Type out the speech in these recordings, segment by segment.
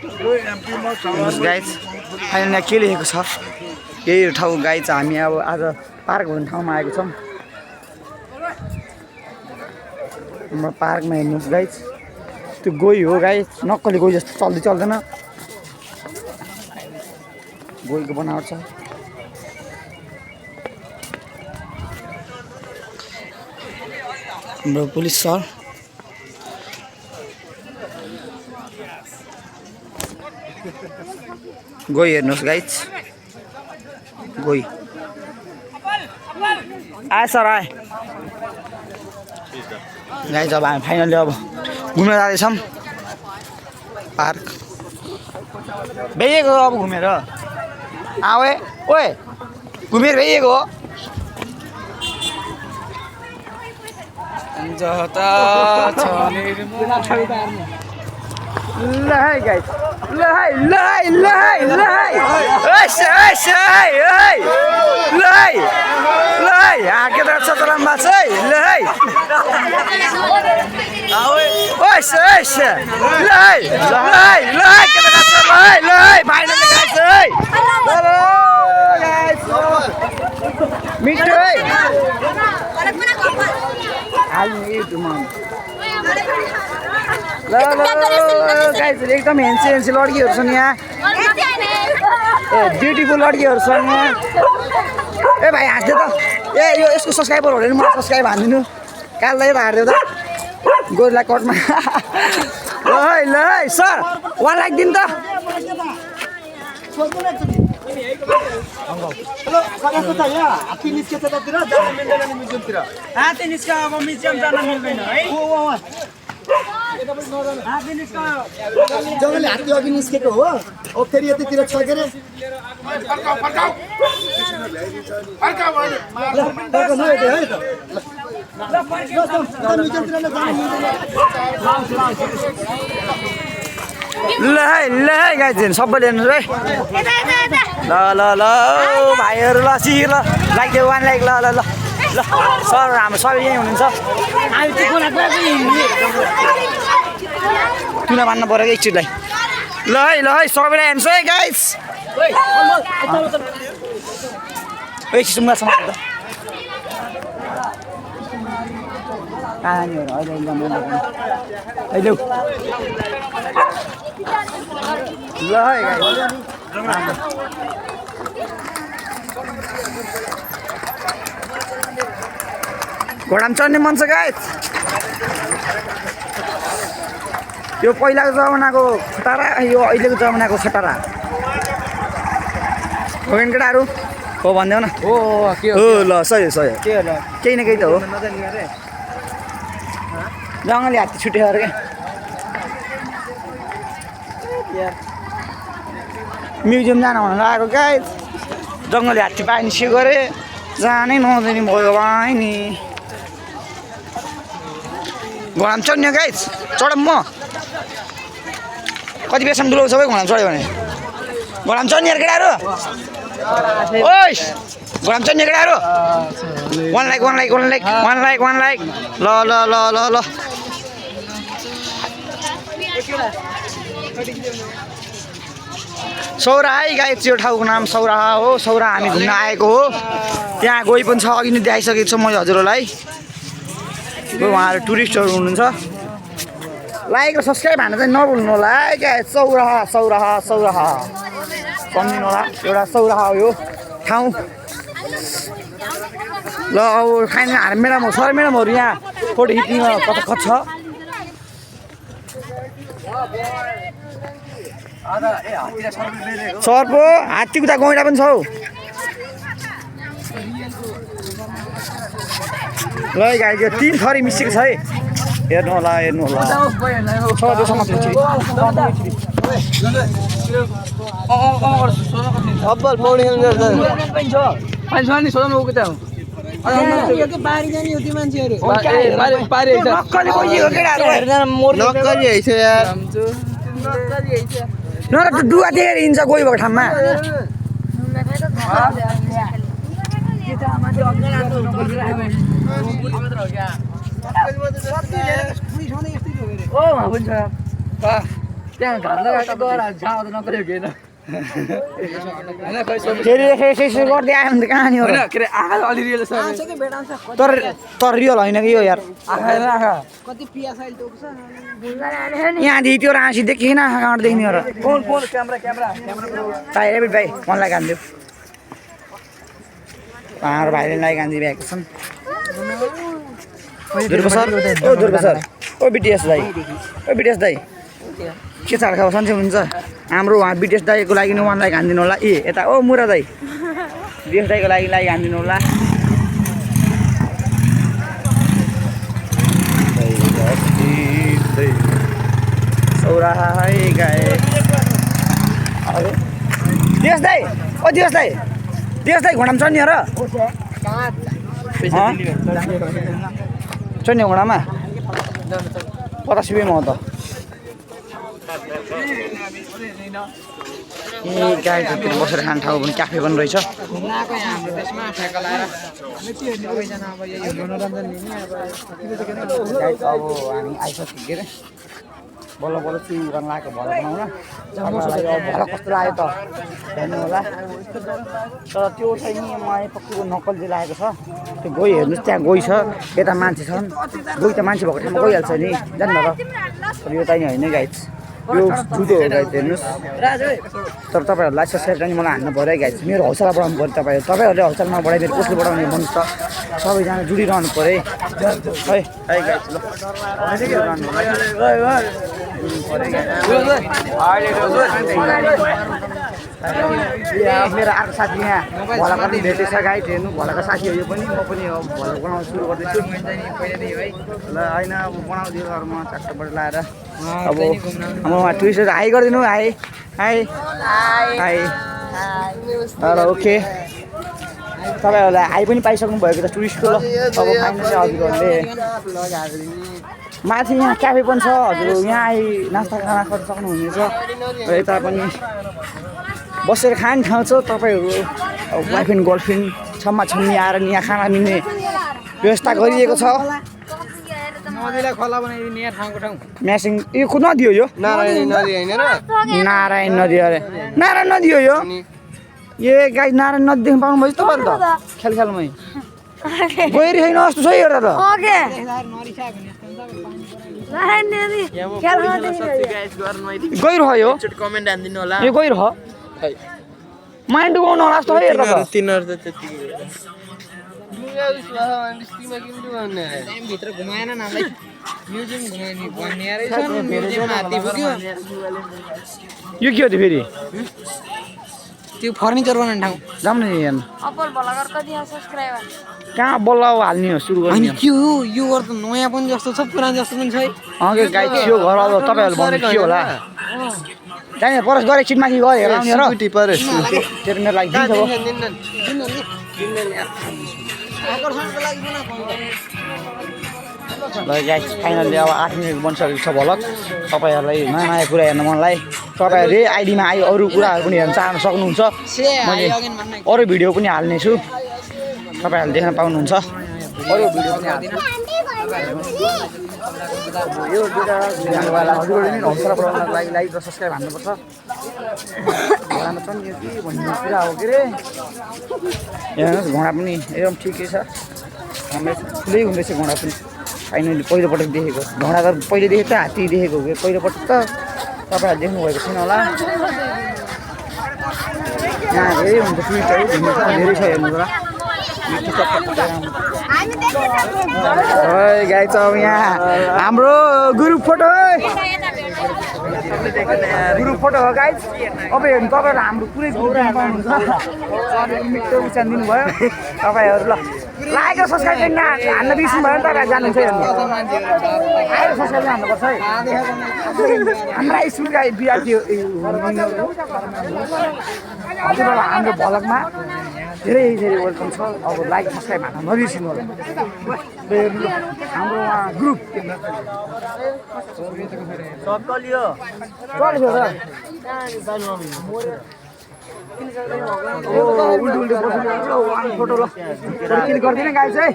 Guys अहिले यहाँ के लेखेको छ यही ठाउँ गाइज हामी अब आज पार्क भन्ने ठाउँमा आएको छौँ हाम्रो पार्कमा हेर्नुहोस् गाइज त्यो गोही हो गाइज नक्कली गोही जस्तो चल्दैन गोहीको बनावट छ हाम्रो पुलिस सर गोही हेर्नुहोस् गाइज गोही आए सर आए गाइज अब हामी फाइनली अब घुमेर जाँदैछौँ पार्क भ्याइएको अब घुमेर आए ओए घुमेर भ्याइएको हो ल है गाइज ल है हाके त चतराममा चाहिँ ल है मिठो है गाइस एकदम हेन्सी लड्कीहरू छन् यहाँ ए ब्युटिफुल लड्कीहरू छन् यहाँ ए भाइ हाँस्दै त ए यो यसको सब्सक्राइबर हो भने मलाई सब्सक्राइब हानिदिनु काललाई त हारिदियो त गोरुलाई कटमा ल है सर 1 लाख दिनु त हात्ती निस्केछ ततिर जान मिल्दैन नि म्युजियमतिर हात्ती निस्क्यो अब म्युजियम जान मिल्दैन है जङ्गली हात्ती अघि निस्केको हो अब फेरि यतितिर छ के अरे ल है गाइज सबैले हेर्नुहोस् है ल भाइहरू ल सिर ल लाइक 1 लाइक ल सर हाम्रो सबै यहीँ हुनुहुन्छ तुना मान्न पऱ्यो कि एकचोटिलाई ल है सबैलाई हेर्नुहोस् है गाइज सुङ्गासम्म कहानीहरू अहिले ल है घोडामा चढ्ने मन छ गाइस यो पहिलाको जमानाको खटारा यो अहिलेको जमानाको खटारा हो नि केटाहरू हो भनिदेऊ न हो ल सही केही न केही त हो जङ्गली हात्ती छुट्यो अरे क्या म्युजियम जान भनेर आएको गाइस जङ्गली हात्ती पानी से गरे जानै नदिने भयो भाइ नि घोडामा चढ्ने गाइस चढौँ म कति बेरसम्म डुलाउँछ भाइ घोडामा चढ्यो भने घोडामा चढ्ने केटाहरू ओइ घोडामा चढ्ने केटाहरू 1 लाइक ल सौराहा गाइस यो ठाउँको नाम सौराहा हो सौराहा हामी घुम्न आएको हो त्यहाँ गई पनि छ अघि नै देखाइसकेको छु मैले हजुरहरूलाई उहाँहरू टुरिस्टहरू हुनुहुन्छ लाइक र सब्सक्राइब हान्न चाहिँ नभुल्नु होला है गाइस सौराहा सम्झिनु होला एउटा सौराहा हो यो ठाउँ ल अब खाने म्याडम सर म्याडमहरू यहाँ फोटो खिच्न कता छ सर्पो हात्तीको त गैँडा पनि छ हौ ल गाई यो 3 थरी मिसिएको छ है हेर्नु होला अब्बल पौडी डुवा दिएर हिँड्छ गई भएको ठाउँमा त्यहाँ घाट लगाएर गएर जाँदा नपऱ्यो कि फेरि यसो गर्दै आयो भने त कहाँ नि हो र? के अरे आँखा अलि रियल छ तर रियल होइन कि यो यार आँखा यहाँदेखि त्यो राँसी देखिएन कहाँबाट देखिने हो र? फोन क्यामेरा भाइ एबिट भाइ मनलाई गान्दियो उहाँहरू भाइले लाई गान्धी भ्याएको छन् दुर्गा सर ओ बिटिएस दाई दाई के छ खाऊ सन्चै हुन्छ हाम्रो उहाँ बिटिएस दाईको लागि उहाँलाई घानिदिनु होला यता ओ मुरा दाई बिटिएस दाईको लागि घानिदिनु होला सौराहाई गाए दिवस दाई घोडामा चढ्ने हो र चढ्ने घोडामा 50 रुपियाँमा हो त गाईतिर बसेर खाने ठाउँ पनि क्याफे पनि रहेछ अब हामी आइसक्यो के अरे बल्ल सुरु गर्न लागेको भल बनाउन भल कस्तो लाग्यो त हेर्नु होला तर त्यो चाहिँ नि मलाई पक्कको नक्कल चाहिँ लागेको छ त्यो गइ हेर्नुहोस् त्यहाँ गइ छ यता मान्छे छन् गइ त मान्छे भएको ठाउँमा गइहाल्छ नि जान्न र तर यो चाहिँ होइन गाइज यो जुदो हो गाइज हेर्नुहोस् तर तपाईँहरूलाई सब्सक्राइब चाहिँ मलाई हान्नु पऱ्यो गाइज मेरो हौसला बढाउनु पऱ्यो तपाईँहरूले हौसला नबढाइ मेरो कसले बढाउने भन्नुहोस् त सबैजना जुडिरहनु पऱ्यो है गाइज मेरो अर्को साथी यहाँ भलाको पनि भेटेछ गाइड हेर्नु भलाको साथी हो यो पनि म पनि भला बनाउनु सुरु गर्दैछु ल होइन अब बनाउँदियो घरमा चारवटा लाएर अब उहाँ टुरिस्टहरू हाई गरिदिनु हाई ल ओके तपाईँहरूलाई हाई पनि पाइसक्नु भएको त टुरिस्टको ल अब खानु चाहिँ हजुरहरूले माथि यहाँ क्याफे पनि छ हजुर यहाँ आइ नास्ता खाना गर्न सक्नुहुनेछ र यता पनि बसेर खाने ठाउँ छ तपाईँहरू अब वाइफ एन्ड गर्लफ्रेन्ड छम्मी आएर यहाँ खाना मिल्ने व्यवस्था गरिएको छ म्यासिङ यो नदी हो यो नारायण नदी अरे नारायण नदी हो यो ए गाई नारायण नदी देख्नु पाउनुभएछ तपाईँले त खेलमै गएर छैन जस्तो छ एउटा त गइरह यो कमेन्ट हान्दिनु होला यो गइरह माइन्ड डुबाउनु होला जस्तो है हेर्दा त भित्र घुमाएन नालाई म्युजियम घुमाउने भन्ने रहेछ म्युजियममा हात्ती पुग्यो यो के हो त फेरि त्यो फर्निचर बनाउने ठाउँ जाऊँ न हेर्नु अप्पल भलागर कति सब्स्क्राइबर कहाँ बल्ल हाल्ने हो सुरु गर्ने अनि के हो यो घर त नयाँ पनि जस्तो छ पुरानो जस्तो पनि छ है अघि गाई थियो घर अब तपाईँहरू भन्नु के होला त्यहाँनिर परस गरे सिटमाथि गएर हेर आउने र तेरो मेरो लागि दिन्छ ल गाइस फाइनल्ली अब 8 मिनट बनिसकेको छ भलक तपाईँहरूलाई नयाँ नयाँ कुरा हेर्न मनलाई तपाईँहरूले आइडीमा आइ अरू कुराहरू पनि हेर्न चाहन सक्नुहुन्छ मैले अरू भिडियो पनि हाल्नेछु तपाईँहरूले देख्न पाउनुहुन्छ अरू भिडियो पनि हाल्छु यो दुईवटा हजुरहरूले नि हौसला बढाउनको लागि लाइक र सब्सक्राइब हान्नुपर्छ घोडामा छ नि यो के भन्ने कुरा हो के अरे हेर्नुहोस् घोडा पनि एकदम ठिकै छ ठुलै हुँदैछ घोडा पनि फाइनली पहिलोपटक देखेको घोडा त पहिले देखेको त हात्ती देखेको हो पहिलोपटक त तपाईँहरू देख्नुभएको छैन होला यहाँ धेरै हुन्छ टुरिस्टहरू घुम्नु धेरै छ हेर्नु होला गाई छ अब यहाँ हाम्रो ग्रुप फोटो हो गाइज अब हेर्नु तपाईँहरू हाम्रो पुरै ग्रुप पाउनुहुन्छ मिठो उचानिदिनु भयो तपाईँहरू ल लाइक र सब्सक्राइब हान्न बिर्सिनु भयो नि तपाईँहरू जानुहुन्छ हेर्नु लाइक र सब्सक्राइब हान्नुपर्छ है हाम्रा स्कुल विद्यार्थी हजुरहरूलाई हाम्रो भ्लगमा धेरै धेरै वेलकम छ अब लाइक सब्सक्राइब हान्न नबिर्सिनु होला हाम्रो उहाँ ग्रुप चल्यो र उल्टो उल्टो फोटो ल क्लिक गरिदिने गाई चाहिँ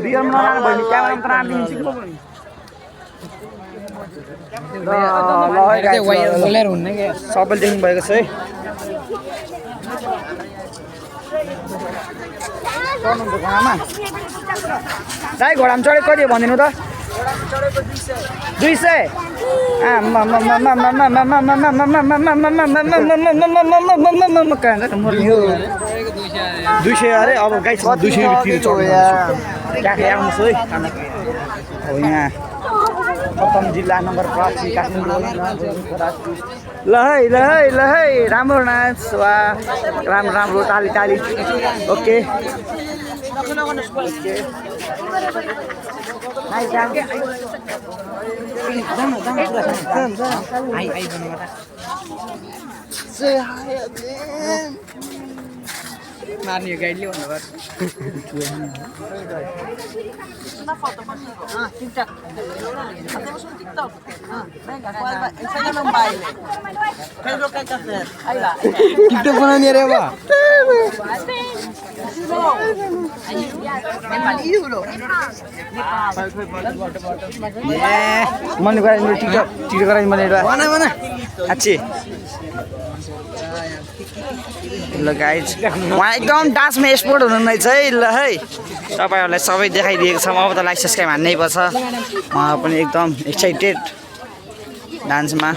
रियलमा नलानु भयो भने क्यामेरामा त राखिदिनु बोलेर हुन्न क्या सबैले देख्नु भएको छ है चढ्नुहुन्छ घोडामा दाइ घोडामा चढेको कति हो भनिदिनु त 200 200 अरे अब गाई 200 ट्याक्कै आउनुहोस् है हो यहाँ खतम जिल्ला नम्बर 85 काठमाडौँ ल है राम्रो नाच वा राम्रो ताली ताली ओके मार्ने गाइडले भन्नुभयो टिकटक बनाउने रे बा मन गराइदिनु टिकटक गराइदिनु मैले अच्छी ल गाइज उहाँ एकदम डान्समा एक्सपर्ट हुनुहुँदैछ है ल है तपाईँहरूलाई सबै देखाइदिएको छ अब त लाइक सब्सक्राइब हान्नै पर्छ उहाँ पनि एकदम एक्साइटेड डान्समा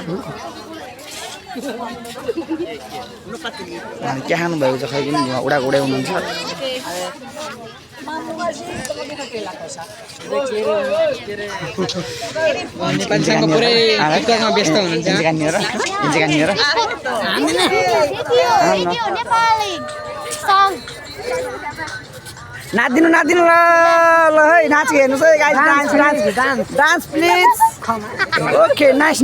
के खानुभएको छ खै पनि उडाको उडाइ हुनुहुन्छ नेपालीसँग पुरै टिकटकमा व्यस्त हुनुहुन्छ नाचिदिनु ल है नाच हेर्नुहोस् है guys dance please okay nice